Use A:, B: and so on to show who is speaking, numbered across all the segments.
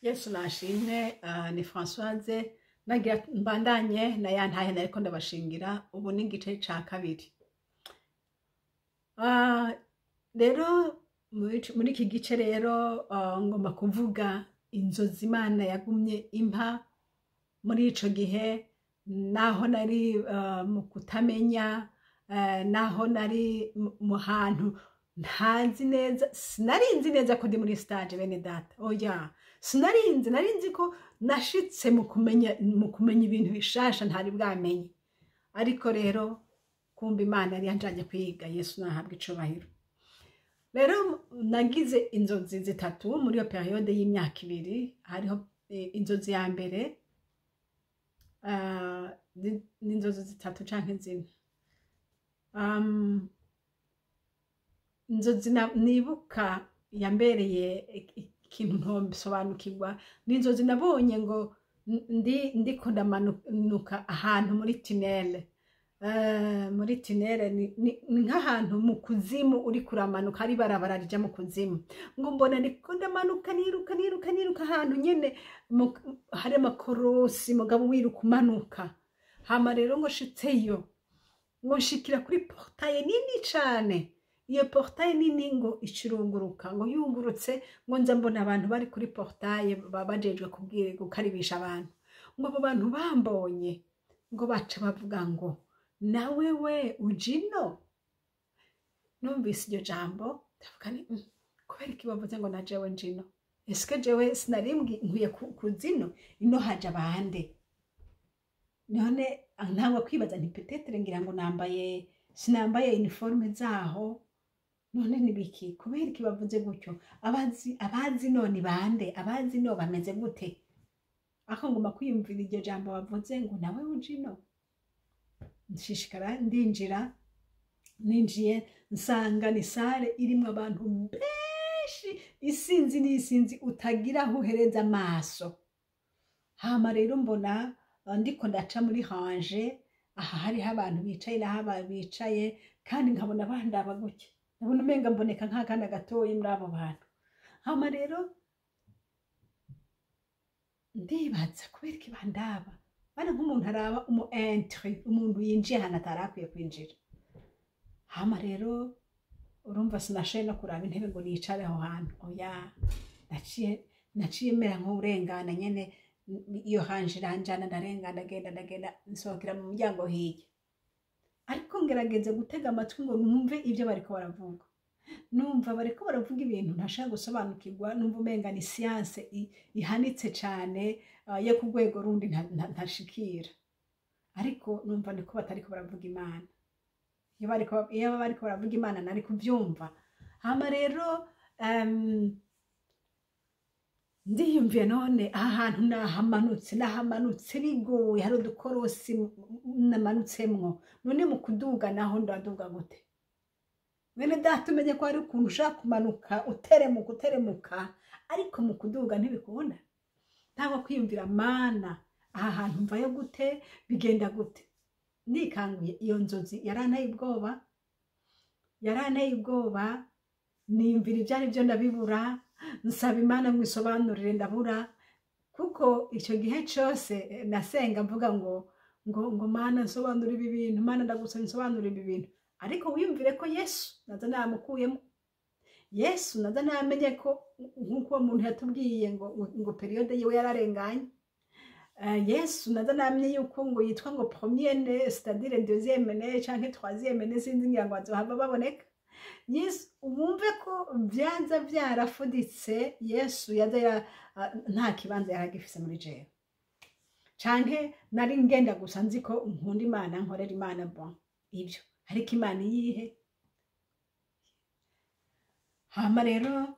A: Yesu nashimwe. Ni Françoise, nagira mbandanye na ya ntahe nariko ndabashingira. Ubu ni igice ca kabiri. Rero muri iki gice rero ngomba kuvuga inzozi Imana yagumye impa muri ico gihe, naho nari mu kutamenya, naho nari mu hantu ntazi neza. Sinarinzi neza ko ndi muri stage, bene data, oya, sinarinzi. Narinzi ko nashitse mu kumenya ibintu bishasha ntari bwamenye, ariko rero kumva Imana yari yanjanye kwiga. Yesu nahabwa icubahiro. Rero nagize inzozi zitatu muri iyo période y'imyaka 2. Hariho inzozi ya mbere, ni inzozi zitatu canke zine. Inzozi nibuka yambereye ikintu ntobisobanukirwa ni inzozi nabonye ngo ndiko ndamanuka ahantu muri tunnel. Muri tunnel ni nk'ahantu mu kuzimu, uri kuramanuka hari ibarabara rija mu kuzimu. Ngo mbona ndiko ndamanuka, niruka, niruka, niruka, ahantu nyene hari amakorosi, mugabo wiruka umanuka. Hama rero ngo shitseyo, ngo nshikira kuri portail nini cane. Iyo portail nini ngo icirunguruka, ngo yungurutse, ngo nza mbona abantu bari kuri portail bajejwe kubwira gukaribisha abantu. Ngo abo bantu bambonye, ngo baca bavuga ngo: "Nawe we uje ino?" Numvise iryo jambo ndavuga ni kubera iki bavuze ngo na jewe njino? Eske jewe sinari nkwiye kuzino ino? Haje abande none? Ntangwa kwibaza nti peut-être ngira ngo nambaye, sinambaye uniforme zaho. None nibiki? Kubera iki bavuze gutyo? Abazi none bande? Abazi no bameze gute? Aho nguma kwiyumvira iryo jambo bavuze ngo: "Nawe uje ino?" Nshishikara ndinjira. Ninjiye nsanga ni salle irimwo abantu benshi, isinzi n'isinzi, utagira aho uhereza amaso. Hama rero mbona ndiko ndaca muri rangées, aha hariho abantu bicaye n'aho bicaye, kandi nkabona bandaba gutya. Ndabona umenga mboneka nk'akana gatoyi muri abo bantu. Hama rero ndibaza kubera iki bandaba bana nk'umuntu araba umu intrus, umuntu yinjiye ahantu atari akwiye kwinjira. Hama rero urumva sinashoboye no kuraba intebe ngo nicare aho hantu, oya. Naciye mera nk'urengana nyene. Iyo rangée iranjana, ndarengana, ndagenda, ndagenda, nsohokera mu muryango hirya. Ariko ngerageza gutega amatwi ngo numve ibyo bariko baravuga. Numva bariko baravuga ibintu ntashaka gusobanukirwa. Numva umenga ni science ihanitse cane, yo ku rwego rundi ntashikira. Ariko numva niko batariko baravuga Imana. Iyo bariko baravuga Imana nari kuvyumva. Hama rero ndiyumviye none aha hantu nahamanutse bigoye, hari udukorosi namanutsemwo. None mu kuduga naho ndaduga gute? Bene data, umenye ko hari ukuntu ushaka kumanuka uteremuka, uteremuka, ariko mu kuduga ntibikunda. Ntabwo kwiyumvira: "Mana, aha hantu mvayo gute? Bigenda gute?" Nikanguye, iyo nzozi yaranteye ubwoba, yaranteye ubwoba. Niyumvira ibyo ari byo ndabibura. Nsaba Imana ngo isobanurire, ndabura, kuko icyo gihe cyose nasenga mvuga ngo: "Mana, nsobanura ibi bintu. Mana, ndagusaba nsobanura ibi bintu." Ariko wiyumvire ko Yesu naza namukuyemo. Yesu naza namenye ko nk'uko uwo muntu yatubwiye ngo période yiwe yararenganye. Yesu naza namenye yuko ngo yitwa ngo premier-né, c'est-à-dire deuxième né canke troisième né, sinzi, ngira ngo bazohava baboneka. Yesu, wumve ko byanza byarafuditse. Yesu yaza nta kibanza yaragifise muri jewe, canke nari ngenda gusa nzi ko nkunda Imana, nkorera Imana, bon, ibyo. Ariko Imana iyihe? Hama rero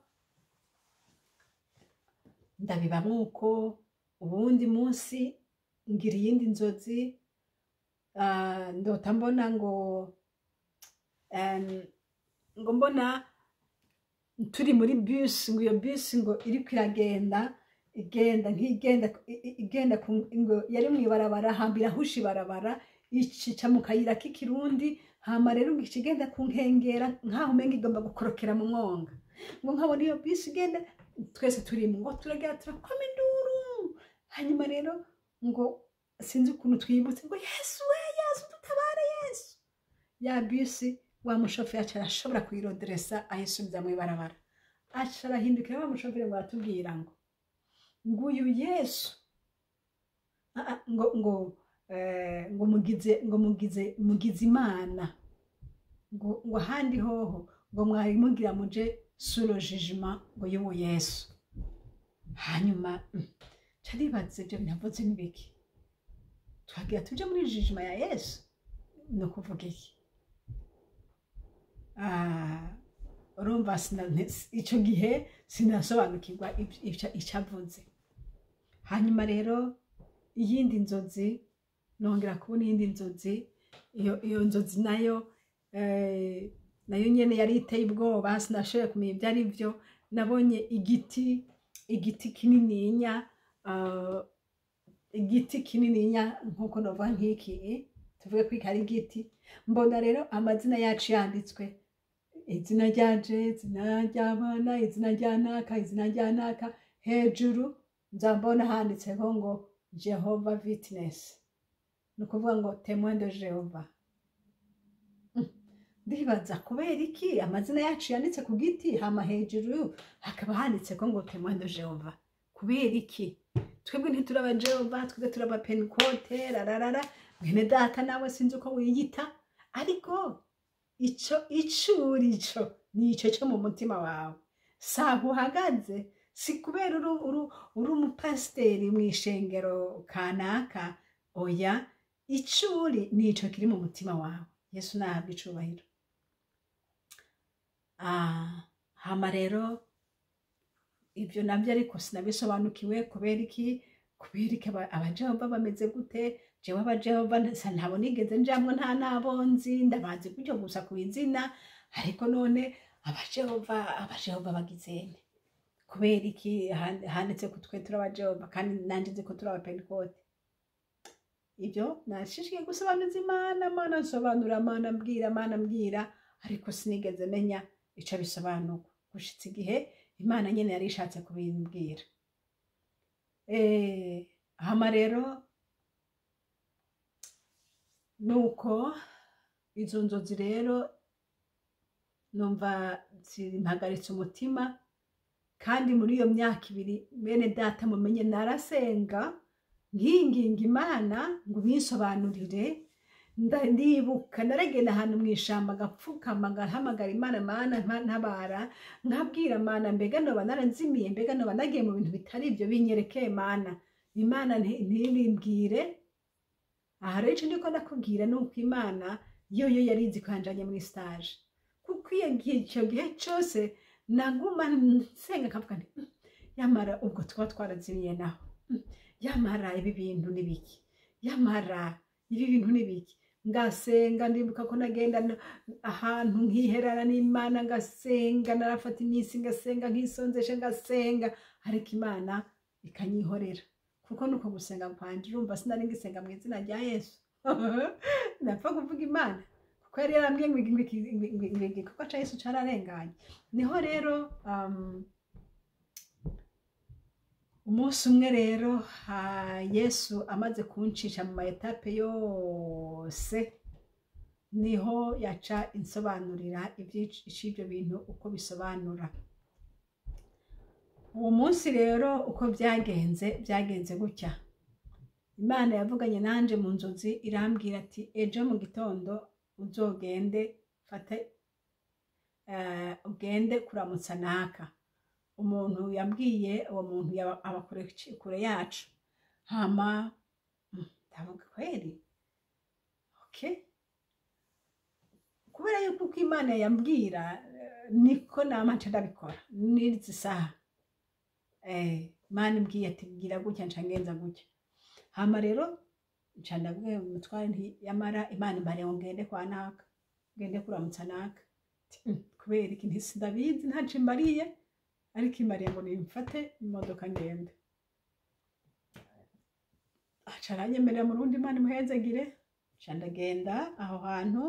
A: ndabibamwo uko. Ubundi munsi ngira iyindi nzozi. Ndota mbona ngo mbona turi muri bus, ngo iyo bus ngo iriko iragenda, igenda nk'igenda igenda ngo yari mw'ibarabara, hamba irahusha ibarabara, icica mu kayira k'ikirundi. Hama rero ngo ica igenda ku nkengera nk'aho umenga igomba gukorokera mu mwonga. Ngo nkabona iyo bisi igenda. Twese turimo ngo turagera, turakoma induru. Hanyuma rero ngo sinzi ukuntu twibutse ngo: "Yesu we, Yesu dutabare, Yesu!" Ya bisi, wa mushoferi aca arashobora kuyiroderesa, ayisubiza mu ibarabara. Aca arahindukira wa mushoferi, ngo aratubwira ngo uyu Yesu, ngo mugize Imana, ngo ahandi hoho ngo mwari mugira muje sous le jugement ngo y'uwo Yesu. Hanyuma nca nibaza: ibyo binavuze n'ibiki? Twagira tuje muri jugement ya Yesu, ni ukuvuga iki? Urumva ico gihe sinasobanukirwa ico avuze. Hanyuma rero iyindi nzozi, nongera kubona iyindi nzozi. Iyo nzozi nayo nayo nyene yari iteye ubwoba, sinashoboye kumenya ibyo ari byo. Nabonye igiti kinininya, igiti kinininya nkuko novuga nk'iki, tuvuge ko iki ari igiti. Mbona rero amazina yacu yanditswe: izina ryanje, izina ry'abana, izina rya naka, izina rya naka. Hejuru nza mbona handitseho ngo "Jehova Witness", ni ukuvuga ngo "Témoin de Jehova". Ndibaza kubera iki amazina yacu yanditse ku giti, hama hejuru hakaba handitseko ngo "Témoin de Jehova"? Kubera iki? Twebwe ntituraba Jehova, twebwe turaba Pentecôte, rararara. Mwene data, nawe sinzi uko wiyita, ariko ico icuri ico ni ico cyo mu mutima wawe, saho uhagaze. Si kubera uri umupasiteri mu ishengero kanaka, oya. Icuri ni ico kiri mu mutima wawe. Yesu nahabwa icubahiro. Hama rero ibyo nabyo ariko sinabisobanukiwe. Kubera iki abajehova bameze gute? Jewe abajehova ntabwo nigeze njamwo, nta nabo nzi, ndabazi gutyo gusa ku izina. Ariko none abajehova bagizene? Kubera iki handitse ko twe turi abajehova kandi nanje nzi ko turi abapentekote? Ibyo nashishikaye gusobanuza Imana: "Mana nsobanura, Mana mbwira, Mana mbwira." Ariko sinigeze menya ico bisobanurwa gushitsa igihe Imana nyene yari ishatse kubimbwira. Hama rero nuko izo nzozi rero numva zimpagaritse umutima. Kandi muri iyo myaka 2, bene data, mumenye narasenga nkinginga Imana ngo ubinsobanurire. Ndibuka naragenda ahantu mu ishamba, ngapfukama, ngahamagara Imana: "Mana ntabara." Nkabwira Mana: "Mbega noba narazimiye? Mbega noba nagiye mu bintu bitari ibyo? Binyerekeye, Mana." Imana ntibimbwire. Aha rero ico ndiko ndakubwira ni uko Imana yoyo yari izi ko yanjanye muri stage, kuko iyo gihe, ico gihe cose naguma nsenga, nkavuga nti: Yamara ubwo tuba twarazimiye naho. Yamara ibi bintu ni biki? Yamara ibi bintu ni biki?" Ngasenga. Ndibuka ko nagenda ahantu nkiherana n'Imana, ngasenga. Narafata iminsi ngasenga, nkisonzesha, ngasenga, ariko Imana ikanyihorera, kuko nuko gusenga kwanje, urumva, sinari ngisenga mu izina rya Yesu, napfa kuvuga Imana, kuko yari yarambwiye ngo igikorwa ca Yesu cararenganye. Niho rero umunsi umwe rero, Yesu amaze kuncisha mu ma étapes yose, niho yaca insobanurira iby'ibyo bintu uko bisobanura. Uwo munsi rero uko byagenze gutya: Imana yavuganye nanje mu nzozi, irambwira ati: "Ejo mu gitondo uzogende, fate ugende kuramutsa naka." Umuntu yambwiye, uwo muntu aba kure yacu. Hama ndavuga: "Kweri, okay." Kubera yuko uko Imana yambwira niko nama nca ndabikora n'izi saha. Imana imbwiye ati: "Bwira gutya," nca ngenza gutya. Hama rero nca ndabwiye umutware nti: "Yamara Imana imbariye ngo ngende kwa naka, ngende kuramutsa naka." Ati: "Kubera iki?" Nti: "Sindabizi, ntaco imbariye, ariko imbariye ngo nimfate imodoka ngende." Aca aranyemerera. Mu rundi, Imana imuhezagire. Nca ndagenda aho hantu.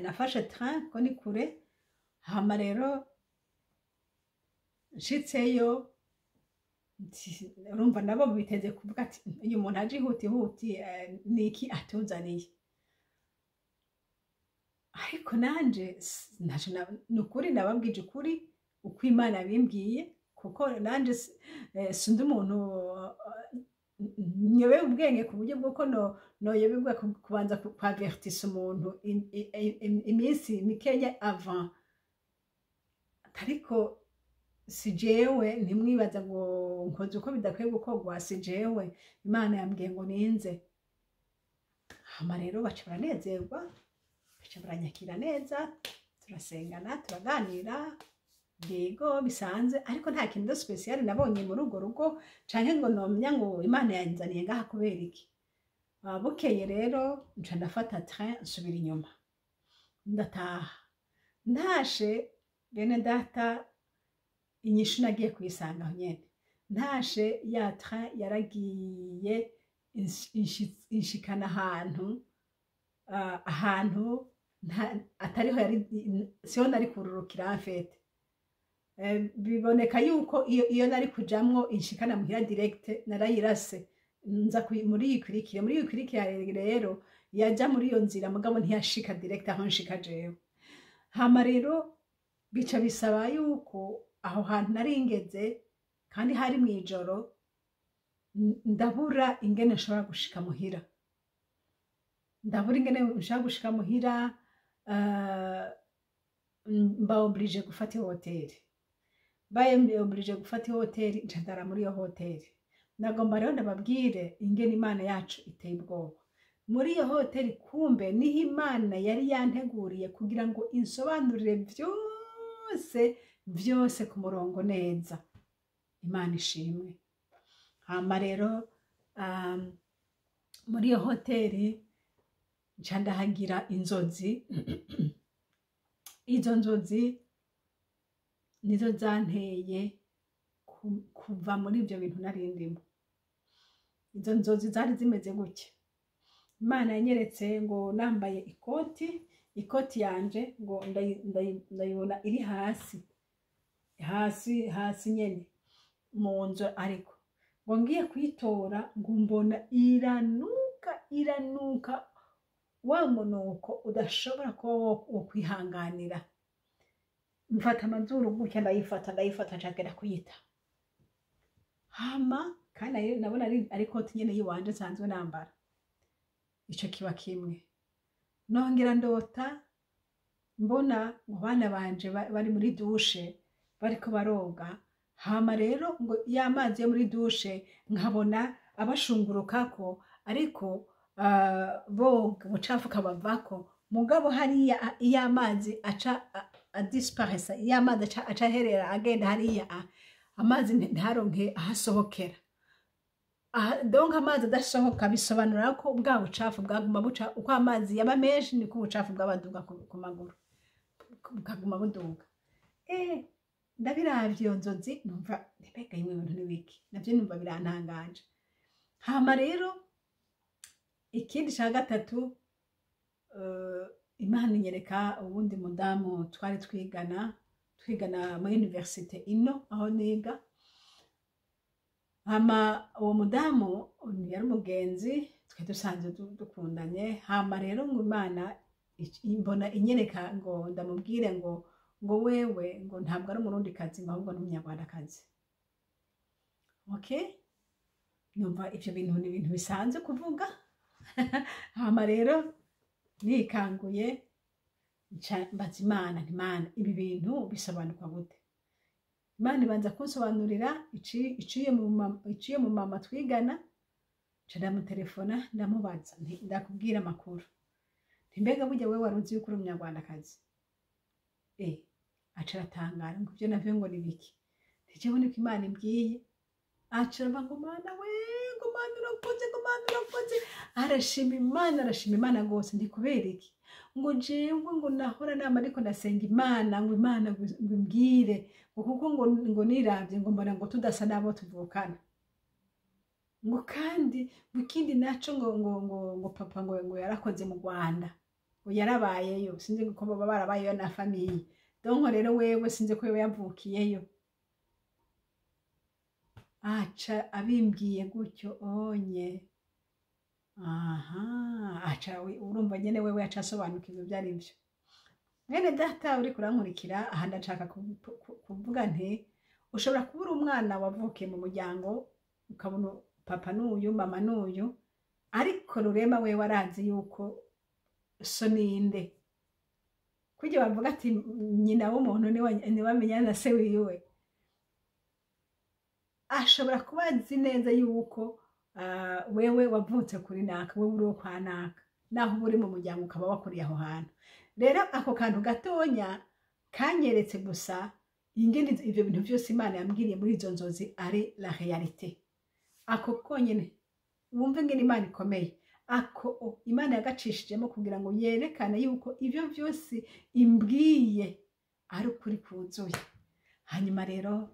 A: Nafashe train ko ni kure. Hama rero Nshitseyo, urumva nabo biteze kuvuga ati: "Uyu muntu aje ihutihuti, ni iki atuzaniye?" Ariko nanje ntaco, ni ukuri nababwije ukuri uko Imana bimbwiye, kuko nanje sindi umuntu nyobewe ubwenge ku buryo bw'uko noyoberwa kubanza kwavertisa umuntu iminsi mikeya avant. Ariko si jewe, ntimwibaza ngo nkoze uko bidakwiye gukorwa, si jewe, Imana yambwiye ngo ninze. Hama rero baca baranezerwa, baca baranyakira neza, turasengana, turaganira, yego, bisanzwe, ariko nta kintu spécial nabonye muri urwo rugo canke ngo nomenya ngo Imana yanzaniye ngaha kubera iki. Bukeye rero nca ndafata train, nsubira inyuma, ndataha. Ntashe, bene data, inyishu nagiye kuyisanga aho nyene. Ntashe, ya train yaragiye inshikana ahantu ahantu atariho yari, siho nari kururukira en fait. Biboneka yuko iyo nari kujamwo inshikana muhira direct narayirase, nza muri iyi ikurikira. Muri iyi ikurikira rero yaja muri iyo nzira, mugabo ntiyashika direct aho nshika jewe. Hama rero bica bisaba yuko aho hantu nari ngeze, kandi hari mw'ijoro, ndabura ingene nshobora gushika muhira, ndabura ingene nshobora gushika muhira. Mba obligé gufata ihoteli, mbaye obligé gufata ihoteli, nca ndara muri iyo hoteli. Nagomba rero ndababwire ingene Imana yacu iteye ubwoba. Muri iyo hoteli kumbe niho Imana yari yanteguriye kugira ngo insobanurire byose byose ku murongo neza. Imana ishimwe. Hama rero muri iyo hoteli nca ndahagira inzozi. Izo nzozi nizo zanteye kuva muri ibyo bintu nari ndimo. Izo nzozi zari zimeze gutya: Imana yanyeretse ngo nambaye ikoti, ikoti yanje ngo ndayibona iri hasi, hasi hasi nyene mu nzu, ariko ngo ngiye kuyitora ngo mbona iranuka, iranuka wa munuko udashobora kuba wo kwihanganira. Mfata amazuru gutya, ndayifata, ndayifata, ncagera kuyita. Hama kandi nabona ari ikoti nyene yiwanje nsanzwe nambara. Ico kiba kimwe. Nongera ndota mbona ngo bana banje bari muri douche bariko baroga. Hama rero ngo ya mazi yo muri douche nkabona abashungurukako, ariko boga ubucafu kabavako, mugabo hariya iyo amazi aca adisparesa, iyo amazi aca aherera agenda hariya, amazi ntaronke aho asohokera. Donc amazi adasohoka bisobanura ko bwa bucafu bwaguma buca. Uko amazi yaba menshi niko ubucafu bwabaduga ku maguru, bukaguma buduga. Ndabiravye iyo nzozi, numva mbega imwe ibintu n'ibiki, navyo numva birantangaje. Hama rero ikindi ca gatatu, Imana inyereka uwundi mudamu twari twigana muri université ino aho niga. Hama uwo mudamu yari umugenzi, twari dusanzwe dukundanye. Hama rero ngo Imana mbona inyereka ngo ndamubwire ngo wewe ngo ntabwo ari Umurundikazi, ngo ahubwo ni Umunyarwandakazi. Okay, numva ivyo bintu ni ibintu bisanzwe kuvuga. Hama rero nikanguye, nca mbaza Imana nti: "Imana, ibi bintu bisobanuka gute?" Imana ibanza kunsobanurira iciye mu mama twigana. Nca ndamutelefona, ndamubaza nti: "Ndakubwira amakuru, nti mbega burya wewe wari uzi yuko uri Umunyarwandakazi?" Aca aratangara ngo ivyo navyo ngo ni biki? Nti: "Jewe niko Imana imbwiye." Aca aravuga ngo: "Mana we," ngo: "Mana urakoze," ngo: "Mana urakoze." Arashima Imana, arashima Imana rwose. Nti: "Kubera iki?" Ngo: "Jewe," ngo, "nahora nama ariko ndasenga Imana ngo Imana ngo imbwire, ngo kuko ngo niravye ngo mbona ngo tudasa n'abo tuvukana, ngo kandi ngo ikindi naco ngo papa ngo yarakoze mu Rwanda, ngo yarabayeyo, sinzi ko baba barabayeyo na famille, donc rero wewe sinzi ko wewe yavukiyeyo." Aca abimbwiye gutyo onye, aha aca urumva nyene wewe aca asobanukirwa ibyo ari byo. Mwene data uri kurankurikira, aha ndashaka kuvuga nti ushobora kuba uri umwana wavukiye mu muryango, ukabona papa n'uyu, mama n'uyu, ariko Rurema wewe arazi yuko so ninde. Kujya bavuga ati nyina w'umuntu niwe amenya na se wiwe. Ashobora kuba azi neza yuko wewe wavutse kuri naka, wewe uri uwo kwa naka, naho uba uri mu muryango ukaba wakuriye aho hantu. Rero ako kantu gatonya kanyeretse gusa ingene ivyo bintu vyose Imana yambwiriye muri izo nzozi ari la réalité. Ako konyene wumve ingene Imana ikomeye. Ako Imana yagacishijemo kugira ngo yerekane yuko ivyo vyose imbwiye ari ukuri kuzuye. Hanyuma rero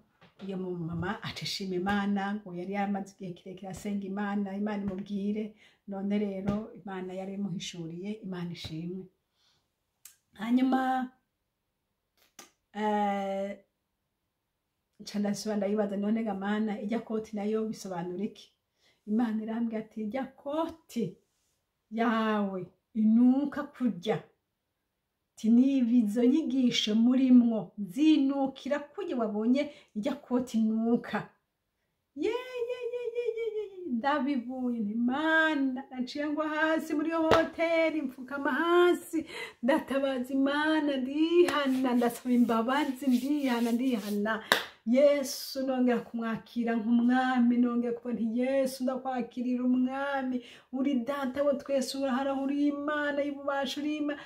A: iyo mama aca ashima Imana, ngo yari yamaze igihe kirekire asenga Imana, Imana imubwire. None rero Imana yari imuhishuriye, Imana ishimwe. Hanyuma nca ndasubira ndayibaza, none ga Mana, ijya koti nayo bisobanura iki? Imana irambwira ati ijya koti yawe inuka kurya, ati niba izo nyigisho murimwo zinukira kurya wabonye ijya koti inuka. Ye ye ye ye ye ye ye, ndabivuye nti Mana, naciye ngwa hasi muri iyo hoteli, mfukama hasi, ndatabaza Imana, ndihana, ndasaba imbabazi, ndihana, ndihana Yesu, nongera kumwakira nk'umwami, nongera kuba nti Yesu ndakwakirira umwami, uri data wa twese, uraharaho, uri Imana y'ububasha, uri Imana.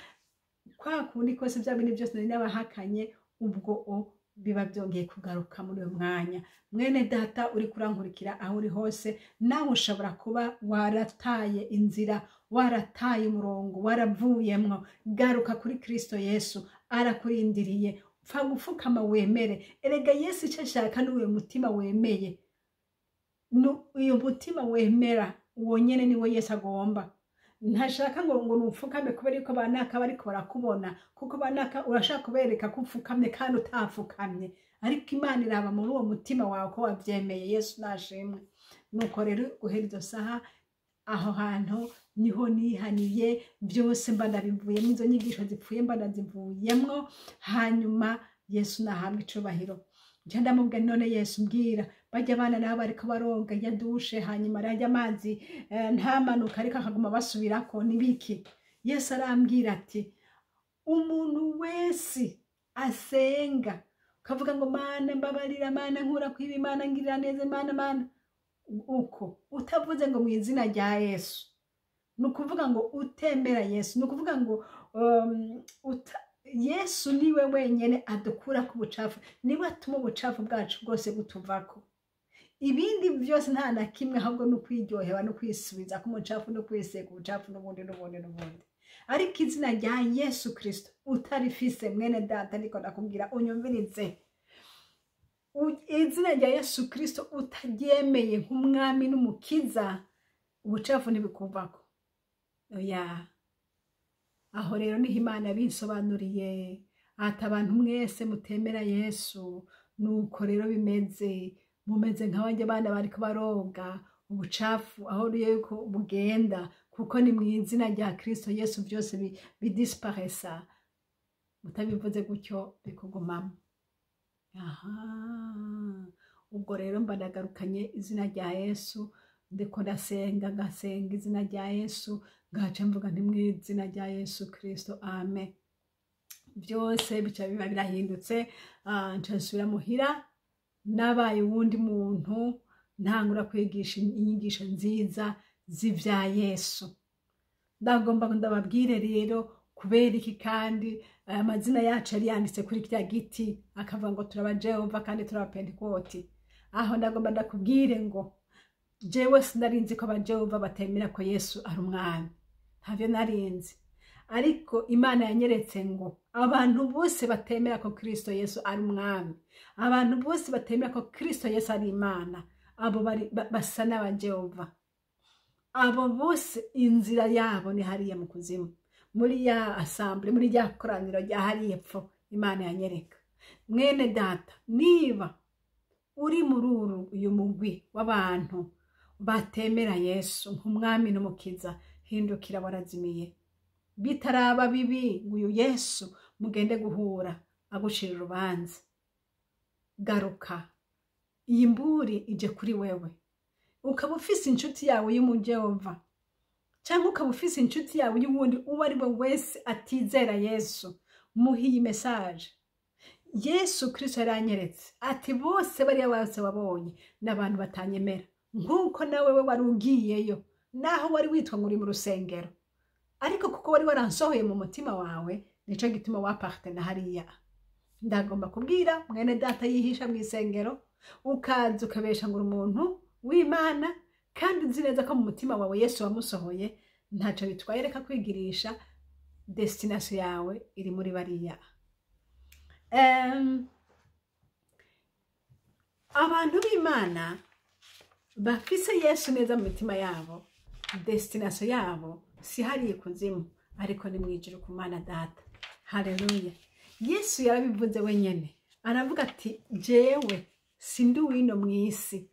A: Kwa kundi kose bya bindi byose nari nabahakanye, ubwo o biba byongeye kugaruka muri uyu mwanya. Mwene data uri kurankurikira aho uri hose, nawe ushobora kuba warataye inzira, warataye umurongo, waravuyemwo. Garuka kuri Kristo Yesu, arakurindiriye. Pfa gupfukama wemere. Erega Yesu icyo ashaka ni uyu mutima wemeye. Uyu mutima wemera uwo nyene niwo Yesu agomba. Ntashaka ngo nupfukame kubera yuko banaka bariko barakubona, kuko banaka urashaka kubereka ko upfukamye kandi utapfukamye, ariko Imana iraba muri uwo mutima wawe ko wavyemeye. Yesu nashimwe. Nuko rero guhera izo saha aho hantu niho nihaniye byose, mba ndabivuyemo, izo nyigisho zipfuye mba ndazivuyemwo. Hanyuma Yesu nahabwa icubahiro. Nca ndamubwira, none Yesu mbwira, bajya abana nabo bariko baroga ya douche, hanyuma arajya amazi ntamanuka ariko akaguma basubirako, nibiki? Yesu arambwira ati umuntu wese asenga ukavuga ngo Mana mbabarira, Mana nkura kwiba, Mana ngirira neza, Mana Mana, uko utavuze ngo mu izina rya Yesu, ni ukuvuga ngo utemera Yesu, ni ukuvuga ngo Yesu niwe wenyene adukura ku bucafu, niwe atuma ubucafu bwacu bwose butuvako. Ibindi byose nta na kimwe, ahubwo ni ukwiryohera no kwisubiza ku mucafu no kwiseka ubucafu n'ubundi n'ubundi n'ubundi. Ariko izina rya Yesu Kristo utarifise, mwene data ndiko ndakubwira unyumvirize, izina rya Yesu Kristo utaryemeye nk'umwami n'umukiza, ubucafu ntibikuvako. Oya. Aho rero niho Imana binsobanuriye, ati abantu mwese mutemera Yesu nuko rero bimeze, mumeze nk'abandi bana bariko baroga ubucafu aho yuko bugenda, kuko ni mu izina rya Kristo Yesu byose bidisparesa. Mutabivuze gutyo bikugumamo. Aha, ubwo rero mba ndagarukanye izina rya Yesu, ndiko ndasenga, ngasenga izina rya Yesu, ngaca mvuga nti mu izina rya Yesu Kristo, amen. Byose bica biba birahindutse. Nca nsubira muhira nabaye uwundi muntu, ntangura kwigisha inyigisho nziza z'ivya Yesu. Ndagomba ndababwire rero kubera iki kandi amazina yacu yari yanditse kuri kirya giti, akavuga ngo turaba Jehova kandi turaba Pentekoti. Aho ndagomba ndakubwire ngo jewe sinarinzi ko aba Jehova batemera ko Yesu ari umwami, ntavyo narinzi. Ariko Imana yanyeretse ngo abantu bose batemera ko Kristo Yesu ari umwami, abantu bose batemera ko Kristo Yesu ari Imana, abo basa n'aba Jehova. Abo bose inzira yabo ni hariya mu kuzimu, muri ya assemblée, muri rya koraniro rya hariya epfo. Imana yanyereka, mwene data, niba Uri muri uyu mugwi w'abantu batemera Yesu nk'umwami n'umukiza, hindukira, warazimiye. Bitaraba bibi ngo uyu Yesu mugende guhura agucira urubanza. Garuka, iyi mburi ije kuri wewe. Ukaba ufise inshuti yawe y'umujehova, cyangwa ukaba ufise inshuti yawe y'uwundi uwo ari we wese atizera Yesu, muhe iyi message. Yesu Kristo yaranyeretse ati: "Bose bariya bose wabonye ni abantu batanyemera, nk'uko nawe we wari ugiyeyo, naho wari witwa ngo uri mu rusengero, ariko kuko wari waransohoye mu mutima wawe, nico gituma w'appartena hariya." Ndagomba kubwira mwene data yihisha mu isengero, ukaza ukabesha ngo uri umuntu w'Imana, kandi uzi neza ko mu mutima wawe Yesu wamusohoye. Ntacyo bitwaye, reka kwigirisha. Destination yawe iri muri bariya. Abantu b'Imana bafise Yesu neza mu mitima yabo, destination yabo si hariya ikuzimu, ariko ni mu ijuru ku Mana Data. Haleluya! Yesu yarabivuze wenyene, aravuga ati: "Jewe sindi uwino mu isi."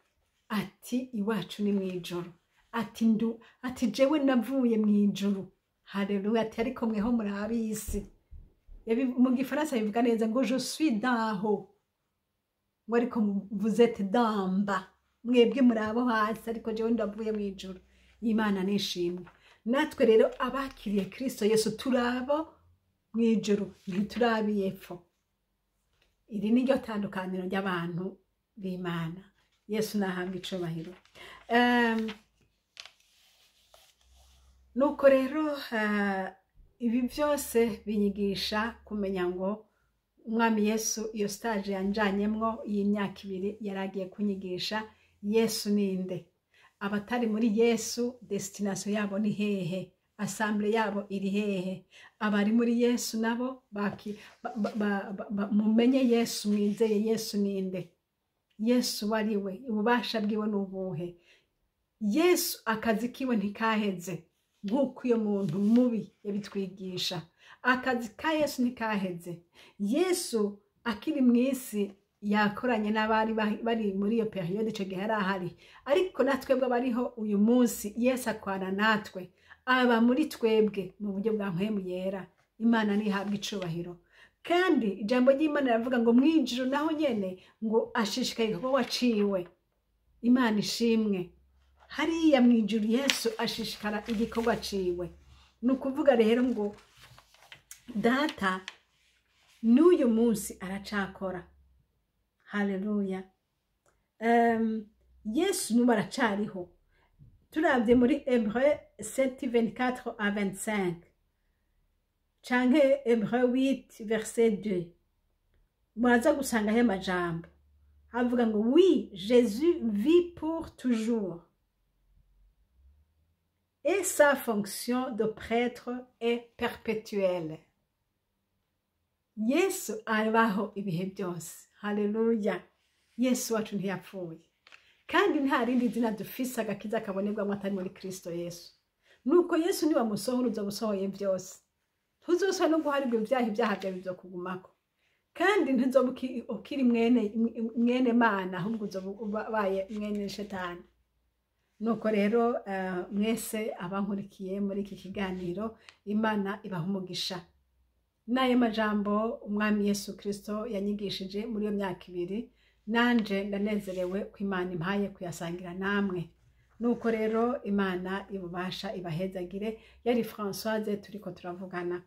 A: Ati: "Iwacu ni mu ijuru." Ati: "Ndu," ati: "Jewe navuye mu ijuru." Haleluya! Ati: "Ariko mweho muri ab'isi." Mu gifaransa bivuga neza ngo: "Je suis d'en haut," ngo: "ariko vous êtes d'en bas." Mwebwe muri abo hasi, ariko jewe ndavuye mu ijuru. Imana nishimwe. Natwe rero abakiriye Kristo Yesu turabo mu ijuru, ntiturabi epfo. Iri ni ryo tandukaniro ry'abantu b'Imana. Yesu nahabwa icubahiro. Nuko rero ibi byose binyigisha kumenya ngo Umwami Yesu, iyo stage yanjanyemwo y'imyaka 2, yari agiye kunyigisha Yesu ninde, abatari muri Yesu destination yabo ni hehe, assemblée yabo iri hehe. Abari muri Yesu nabo baki mumenye Yesu, mwizeye Yesu ninde, Yesu wariwe, ububasha bwiwe ni ubuhe. Yesu akazi kiwe ntikaheze nk'uko iyo muntu mubi yabitwigisha. Akazi ka Yesu ntikaheze. Yesu akiri mu isi yakoranye n'abari bari muri iyo période, icyo gihe yari ahari, ariko natwebwe abariho uyu munsi, Yesu akwana natwe, aba muri twebwe mu buryo bwa Mpwemu Yera. Imana ntihabwa icubahiro. Kandi ijambo ry'Imana riravuga ngo mwijuru naho nyene ngo ashishikaye kuba waciwe. Imana ishimwe. Hariya mu ijuru Yesu ashishikara igikorwa ciwe. Ni ukuvuga rero ngo Data n'uyu munsi aracakora. Haleluya! Yesu n'ubu aracariho. Turabye muri Hébreux 7, 24 à 25 canke Hébreux 8 verset 2, muraza gusangaho amajambo havuga ngo: "Oui, Jésus vit pour toujours et sa fonction de prêtre est perpétuelle." Yesu abaho ibihe byose. Haleluya! Yesu wacu ntiyapfuye, kandi nta rindi zina dufise agakiza kabonerwamo atari muri Kristo Yesu. Nuko Yesu niwamusohora, uzoba usohoye byose. Ntuzosubira no guharirwa ibyaha, ibyaha byawe bizokugumako, kandi ntuzoba ukiri mwene Mana, ahubwo uzoba ubaye mwene Shetani. Nuko rero mwese abankurikiye muri iki kiganiro, Imana ibaha umugisha. N'ayo majambo Umwami Yesu Kristo yanyigishije muri iyo myaka 2, nanje ndanezerewe ko Imana impaye kuyasangira namwe. Nuko rero Imana ibubasha ibahezagire. Yari Françoise turiko turavugana.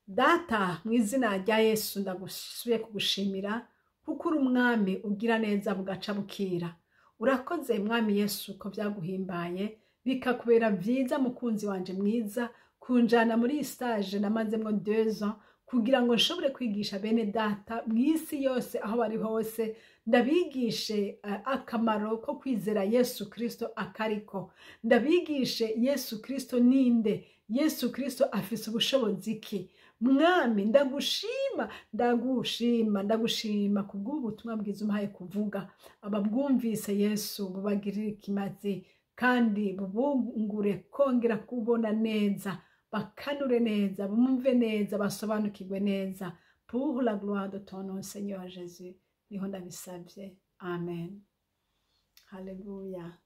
A: Data, mu izina rya Yesu, ndagusubiye kugushimira kuko uri Umwami ugira neza bugaca bukira. Urakoze Mwami Yesu ko byaguhimbaye bikakubera byiza, mukunzi wanje mwiza, kunjana muri iyi stage namazemwo 2 ans kugira ngo nshobore kwigisha bene data mu isi yose aho bari hose, ndabigishe akamaro ko kwizera Yesu Kristo akariko, ndabigishe Yesu Kristo ninde, Yesu Kristo afise ubushobozi ki. Mwami, ndagushima, ndagushima, ndagushima kubw'ubutumwa bwiza umpaye kuvuga. Ababwumvise Yesu, bubagirire ikimazi kandi bubungure kongera kubona neza, bakanure neza, bumve neza, basobanukirwe neza, pour la gloire de ton nom, Seigneur Jésus, niho ndabisabye. Amen. Haleluya.